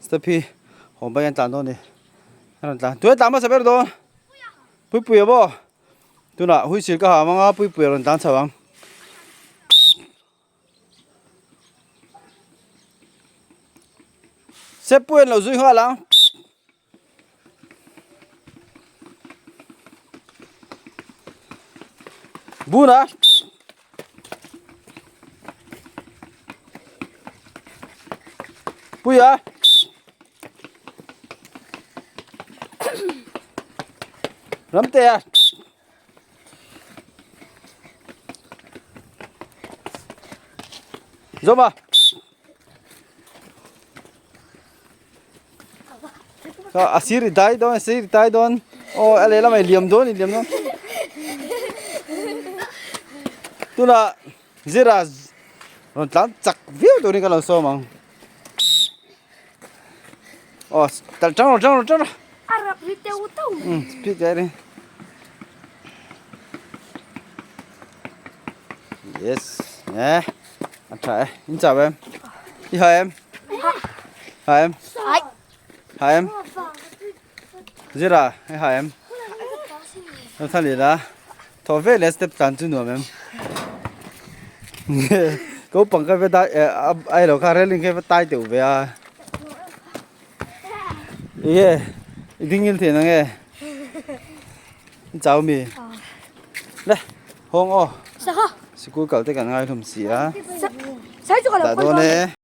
Step hi haw mai an tlan dawn a ni. A rawn tlan tui a tlan hmasa ber dawn. Puipuia maw? Tunah huisil ka ha mang a Puipuia rawn tlan chho ang. Step pui an lo zui nghal ang. Buna. Puia. Ramtea. Zoma. A sir i dai dawn a sir i tai dawn aw a lehlamah i liam dawn i liam dawn tunah zira rawn tlan chak viau turin ka lo sawm ang aw tang rawh tang rawh tang rawh a rap ri teuh teuh um speed ka ri yes eh a tha e in chau em i ha em ha em ha em zira i ha em lo tha leh la thaw ve leh step tlan chu nuam em ko pang ka ve dai ai lo kha railing kha va tai teuh ve a enge i ding ngil thei nang e in chau mi le hawng aw sikul kal te kan ngai hlawm si a dah dawn e.